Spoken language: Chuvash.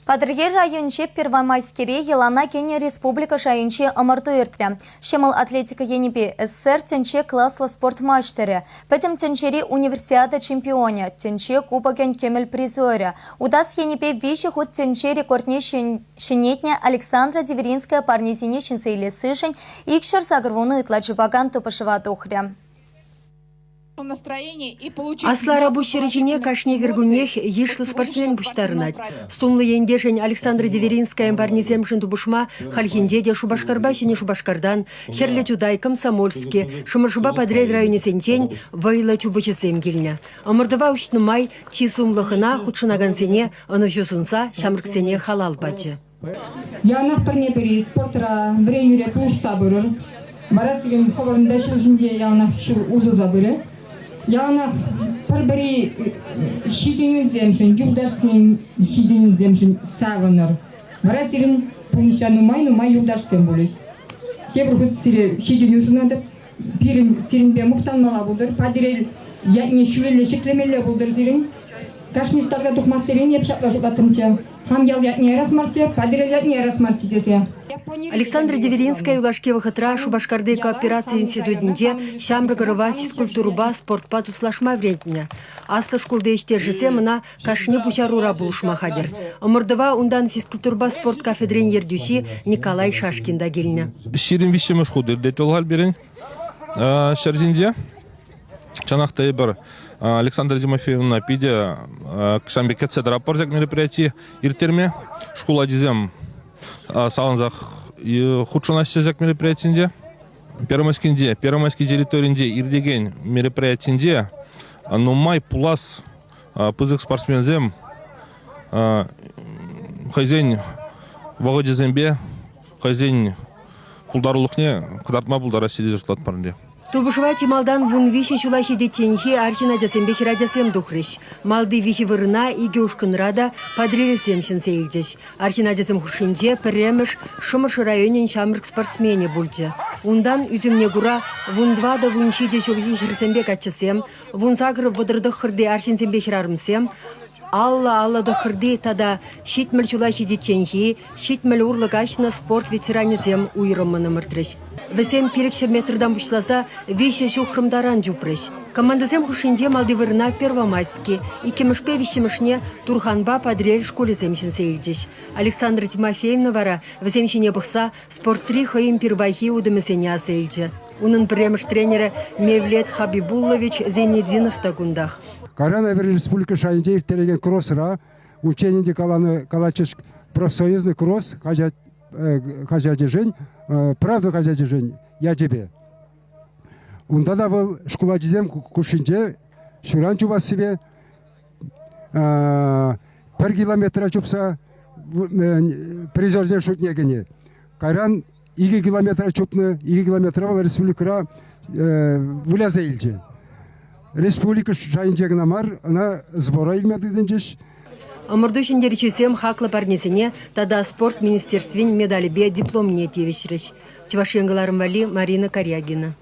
Патӑрьел районӗнчи Первомайскире йӑлана кӗнӗ республика шайӗнчи ӑмӑрту иртрӗ. Ҫӑмӑл атлетика енӗпе СССР тӗнче класлӑ спорт маҫтӑрӗ, Пӗтӗм тӗнчери универсиада чемпионӗ, тӗнче кубокӗн кӗмӗл призерӗ, утас енӗпе виҫӗ хут тӗнче рекордне ҫӗнетнӗ Александра Деверинская парнисене ҫӗнсе илессишӗн 280 ытла чупакан тупӑшӑва тухрӗ. Аслӑ Арапуҫ ҫӗрӗ ҫине кашни кӗркуннех йышлӑ спортсмен пуҫтарӑнать. Сумлӑ ентешӗн Александра Деверинскаян парнисемшӗн тупӑшма хальхинче те Шупашкарпа Ҫӗнӗ Шупашкартан, Хӗрлӗ Чутай, Комсомольски, Шӑмӑршӑпа Патӑрьел районӗсенчен вӑйлӑ чупӑҫӑсем килнӗ. Ӑмӑртӑва уҫнӑ май чи сумлӑ хӑна хутшӑнакансене ӑнӑҫу сунса ҫамрӑксене халал пачӗ. Яланах пӗрне-пӗри спортра, вӗренӳре пулӑшса пырӑр. Вара сирӗн хӑвӑрӑн та ҫул ҫинче яланах ҫул уҫӑлса пырӗ. Яланах пӗр-пӗри ҫитӗнӳсемшӗн, юлташсен ҫитӗнӳсемшӗн савӑнӑр. Вара сирӗн пурнӑҫра нумай-нумай юлташсем пулӗҫ. Тепӗр хут сире ҫитӗнӳ сунатӑп. Пирӗн сирӗнпе мухтанмалла пултӑр. Патирел ятне ҫӳлелле ҫӗклемелле пултӑр сирӗн. Кашни старта тухмассерен эп ҫапла шутлаттӑмччӗ. Хам ял ятне ярас марччӗ, Патирел ятне ярас марччӗ тесе. Александра Деверинская юлашки вӑхӑтра Шупашкарти коопераци институтӗнче ҫамрӑк ӑрӑва физкультурӑпа, спортпа туслашма вӗрентнӗ. Аслӑ шкулти ӗҫтешӗсем ӑна кашни пуҫарура пулӑшма хатӗр. Ӑмӑртӑва унтан физкультурӑпа спорт кафедрин ертӳҫи Николай Шашкин та килнӗ. 23-мӗш хут иртет вӑл халь пирӗн ҫӗр ҫинче. Чӑнах та эпир Александра Тимофеевна питӗ ҫавӑн пек кӗтсе тӑратпӑр ҫак мероприятие ирттерме. Шкул ачисем савӑнсах хутшӑнаҫҫӗ ҫак мероприятинче. Первомайскинче, Первомайски территоринче иртекен мероприятинче нумай пулас пысӑк спортсменсем хӑйсен вӑхӑчӗсемпе хӑйсен пултарулӑхне кӑтартма пултараҫҫӗ тесе шутлатпӑр ӗнтӗ. Тупӑшӑва чи малтан 13 ҫула ҫитичченхи арҫын ачасемпе хӗрачасем тухрӗҫ. Малти виҫӗ вырӑна икӗ ушкӑнра та Патӑрьелсем ҫӗнсе илчӗҫ. Арҫын ачасем хушшинче пӗрремӗш Шӑмӑршӑ районӗн ҫамрӑк спортсменӗ пулчӗ. Унтан ӳсӗмне кура 14-17 ҫулхи хӗрсемпе каччӑсем, 18-39 арҫынсемпе хӗрарӑмсем, 50-59 тата 70 ҫула ҫитичченхи 70 урлӑ каҫнӑ спорт ветеранӗсем уйрӑммӑн ӑмӑртрӗҫ. Вӗсем 500 метртан пуҫласа виҫӗ ҫухрӑм таран чупрӗҫ. Командӑсем хушшинче малти вырӑна Первомайски, иккӗмӗшпе виҫҫӗмӗшне Турханпа Патӑрьел шкулӗсем ҫӗнсе илчӗҫ. Александра Тимофеевна вара вӗсем ҫине пӑхса спортри хӑйӗн пирвайхи утӑмӗсене аса илчӗ. Унӑн пӗрремӗш тренерӗ Мевлет Хабибуллович Зейнетдинов та кунтах. Кайран эпир республика шайӗнче ирттерекен кроссра унччен ӗнтӗ каланӑ калатчӗҫ профсоюзный кросс хаҫат хаҫачӗшӗн Правда хаҫачӗшӗн ячӗпе. Унта та вӑл шкул ачисем хушшинче ҫуран чупассипе пӗр километра чупса призерсен шутне кӗнӗ. Кайран 2 километра чупнӑ, 2 километра вӑл республикӑра выляса илчӗ. Республика шайӗнче кӑна мар, ӑна сбора илме тытӑнчӗҫ. Ӑмӑрту ҫӗнтерӳҫисем хаклӑ парнесене тата спорт министерствин медалӗпе дипломне тивӗҫрӗҫ. Чӑваш Ен кӑларӑм валли Марина Карягина.